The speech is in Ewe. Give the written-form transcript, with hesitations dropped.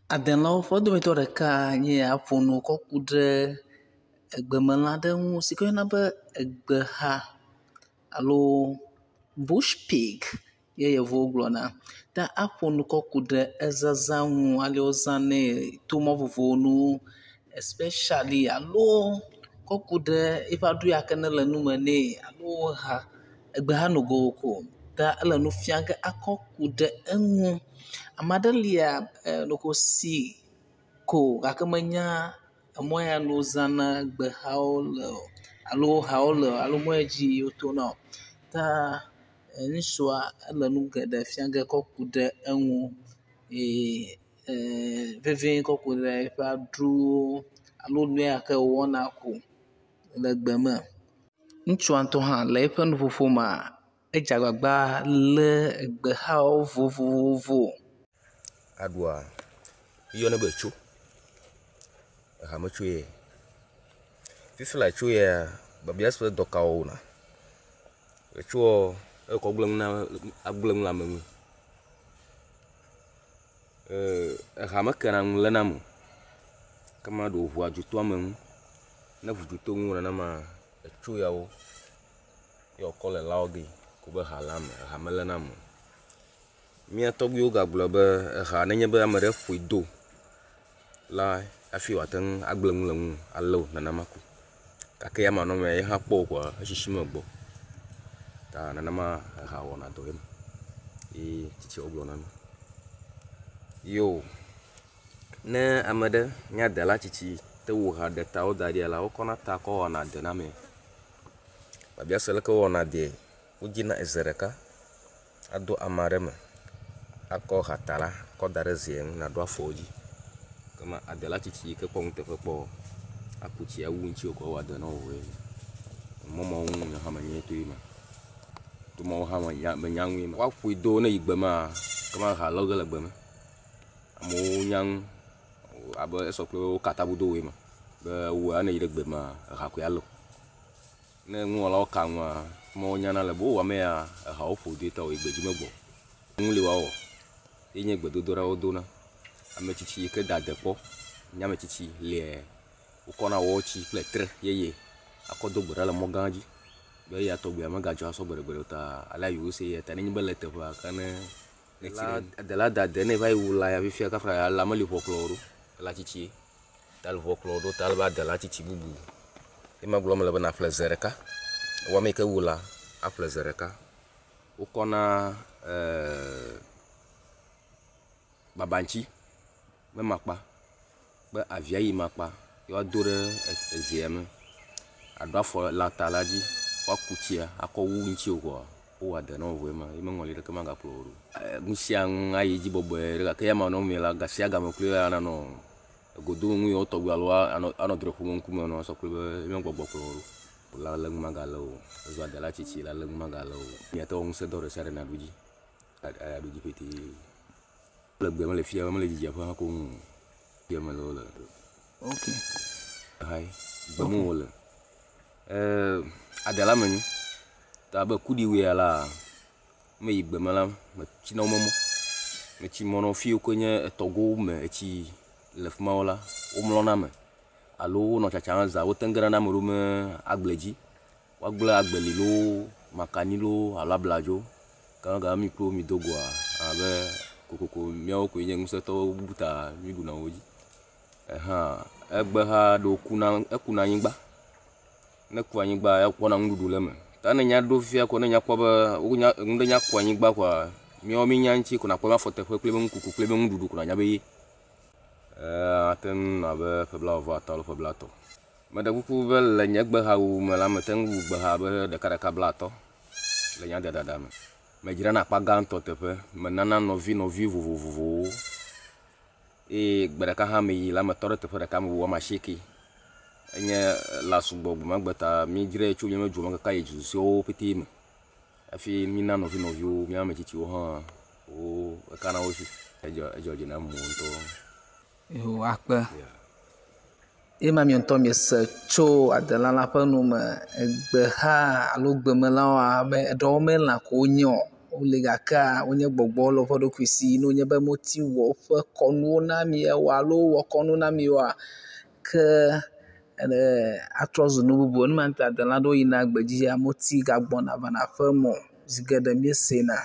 Adelãwo ƒe dometɔ ɖeka nye ya ƒo nu kɔ ku ɖe egbemelã aɖe ŋu si ke woyɔna be egbeha alo bush pig ye yevuwo gblɔna. Ta aƒo nu kɔ ku ɖe ezazã ŋu ale wozãnɛ to mɔ vovovo nu especially alo kɔ ku ɖe eƒe aɖu ya ke nele nume nɛ alo ha egbeha nogo ko ta ele nu fia ge akɔ ku ɖe eŋu. Ame aɖe lia ɖeko wosii ko gake menya emɔ ya nu wozãna gbehawo le o alo hawo le o alo mɔ ya dzi wotona o. Ta ŋutsua ele nu geɖe fia ge kɔ ku ɖe eŋu eye ee vevie kɔ ku ɖe eƒe aɖuwo alo nu ya ke wòwɔna ko le gbe me. Ŋutsua ŋutɔ hã le eƒe nuƒoƒo mea, edze agbagba lé egbehawo vovovo. Aɖua míeyɔnɛ be tso. Ehametso ye. Fifi laa tso yea, biabia si be dɔ ka wòwɔna. Etsoa ekɔ gblẽ nu na agblẽ nu le ame ŋu. Eha mekena nu léna ame o. Ekema ɖe wòŋua du to ame ŋu. Ne eŋu du to ŋuwò nenema, etso yawo ye wòkɔ le lãwo gee ko be ha le ame, eha meléna ame o. Mía tɔgbuiwo gagblɔ be eha nenye be ame ɖe ƒoe do la hafi wòate ŋu agblẽ nu le ŋuwò alé wò nenema ko. Gake ya manɔmea, ye hã kpɔ wò koa, esisi megbɔ. Ta nenema eha wɔna dɔe ma ye tsitsiawo gblɔ na mí. Yo, ne ame ɖe nye adela tsitsi te wu ha ɖe tawo da ɖia la, wokɔna ta kɔ wɔna ade na amea. Biabia se leke wowɔna adee? Wodzina eze ɖeka ado ama ɖe eme akɔ hata la kɔ da ɖe zea ŋu naɖo afɔwo dzi. Ekema adela tsitsi yi ke kpɔ nuteƒe kpɔ aku tsi awu ŋuti wòkɔ wɔ ade na wò vɔe. Emɔ mawo ŋu nye hã menye to ye ma. To mawo hã menya menya nue ma. Woaƒoe do ne yi gbe mea, ekema ha lɔ ge le gbe me. Amewo nya nu abe esɔ kple wo katabu do woe ma be wòa ne yi ɖe gbe mea eha koe alɔ. Ne nuwɔlawo ka nua, kuma wonyana le be wowɔ ame ya ehawo ƒo doe ta wòyi gbedzi megbɔ o. Nu li woawɔ ye nye gbedodoɖa wodona. Ame tsitsi yi ke da ade kpɔ nye ame tsitsi lia wokɔna wɔtsi kple tre yeye akɔ do gbe ɖa le mɔ gã dzi be eya tɔgbea megadzɔ asɔ gbeɖegbeɖe o ta alea yewo se eya ta nenye be ele teƒea ke ne netsi ɖe adela da ade ne eva yi wu lã ya fifia kafla lã meli ʋɔ kplɔ wò ɖo elã tsitsie. Ta luʋɔ kplɔ ɖo ta ale be adela tsitsi bubu. Ye ma gblɔm mele be nàƒle ze ɖeka. Wò ame yi ke wu la, aƒle ze ɖeka. Wokɔna ee babaŋtsi be makpa kple aviayi makpa ye woado ɖe ezea me. Aɖo afɔ lã ta la dzi woaku tsia akɔ wu ŋutiwò kɔa wowɔ ade na wò vɔ ye ma. Ye meŋɔli ɖeke magakplɔ wò ɖo. Nu sia nu ayi edzi bɔbɔe ɖe gake ya manɔmee la, gasiagame kloe anɔ Egodo nu yewo tɔgbi alo anɔ anɔ drɔ̃e ƒom ŋkume nɔ sɔ kple be ye gbɔgbɔ kplɔ wo ɖo. La lé nu magalé o. Ezu adela tsitsi la lé nu magalé o. Miate wɔ ŋusẽdɔ ɖe sia ɖe naɖu dzi. Aɖu dzi petee. Le gbea mele fia mele dzidziaƒe hã koŋ o. Fia mele wole. Ok. Hi. Gbemu wole. Eh, adela menyo. Ta be kuɖiwuia la meyi gbe me la, metsina wo me mɔ. Metsi mɔ na wo fi yiwo ke nye etɔgowo me etsi le fi ma wo la, womlɔna eme alo wonɔ tsatsam zã wote ŋu gena ɖe ame ɖewo me agble dzi. Woagble agbeli loo, makani loo alo abladzo. Gãgã mi kple wo mi do goa abe kokoko míawo koe nye ŋusẽtɔwo bubu ta míɖuna wo dzi. Ehã egbeha ɖewo kuna ekuna anyigba. Ne eku anyigba ya kpɔna nuɖuɖu le eme. Ta ne nya ɖo fifia ko ne nya kpɔ be wonya enu ɖe nya ku anyigba koa, míawo míenya ŋuti ko nakpɔ be afɔteƒe kple ebe nukuku kple ebe nuɖuɖu ko nanya be ye. Eee ate ŋu nɔ abe ƒe blaeve vɔ atɔ̃ alo ƒe blaetɔ̃. Meɖe kuku be le nye gbeha wuwu me la, mete ŋu wu gbeha abe ɖekaɖeka blaatɔ̃ le nye adedada me. Medzrana akpa gãtɔ teƒe, menana nɔvi nɔvi vovovowo. Eye gbe ɖeka hã meyi la, metɔ ɖe teƒe ɖeka mewu woame asieke. Enye lã sugbɔ gbemagbe ta míedzrae tso míaƒe dua me kaka yi du susɔewo ƒete me hafi mína nɔvinɔviwo, mía ame tsitsiwo hã wo eka na wo si. Edzɔ edzɔ dzi nam ŋutɔ. Yehowa akpe. Ye ma miɔ ŋutɔ miese tso adelã la ƒe nu me. Egbeha alo gbemelãwoa, be eɖewo melã ko wonye o. Woli gakea wonye gbɔgbɔ le woƒe ɖokui si. Ne wonye be wometi wɔ woƒe kɔnuwo na mi alo wɔ kɔnu na mi oa, ke e atrɔ zu nu bubu. Nu ma ta adelã aɖewo yina gbedzia, wometi gagbɔna vana aƒeme o. Zi geɖe míesena.